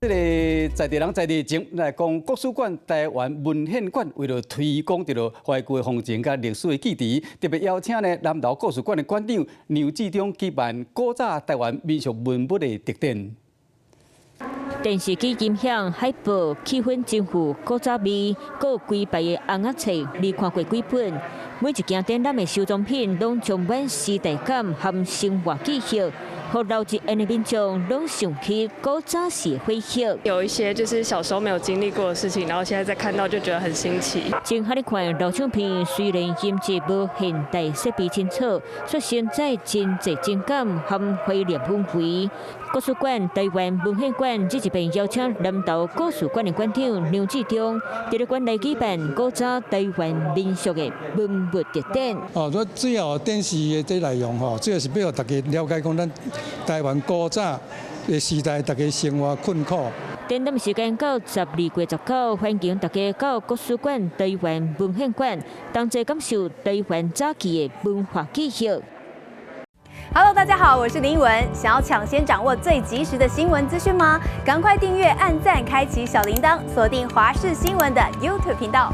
這个在地人在地情來講，國史館台灣文獻館為著推廣這个懷舊的風情佮歷史的記憶，特別邀請呢南投故事館的館長梁志忠舉辦古早台灣民俗文物的特展。電視機、音響、海報，氣氛真富古早味，閣有規排的尪仔冊，未看過幾本。每一件展覽的收藏品，攏充滿時代感和生活記憶，予老一輩的民眾攏想起古早時的回憶。有一些就是小時候沒有經歷過的事情，然後現在再看到就覺得很新奇。真合你看老唱片，雖然音質無現代設備清楚，卻承載真濟情感和懷念氛圍。國史館台灣文獻館這一遍邀請南投故事館的館長梁志忠，佇咧館內舉辦古早台灣民俗的文物特展。哦，我主要展示的這內容吼，主要是欲予大家了解講咱台灣古早的時代，大家生活困苦。展覽時間到12月19，歡迎大家到國史館台灣文獻館，同齊感受台灣早期的文化記憶。 Hello，大家好，我是林文。想要搶先掌握最及時的新聞資訊嗎？趕快訂閱、按讚、開啟小鈴鐺，鎖定華視新聞的 YouTube 頻道。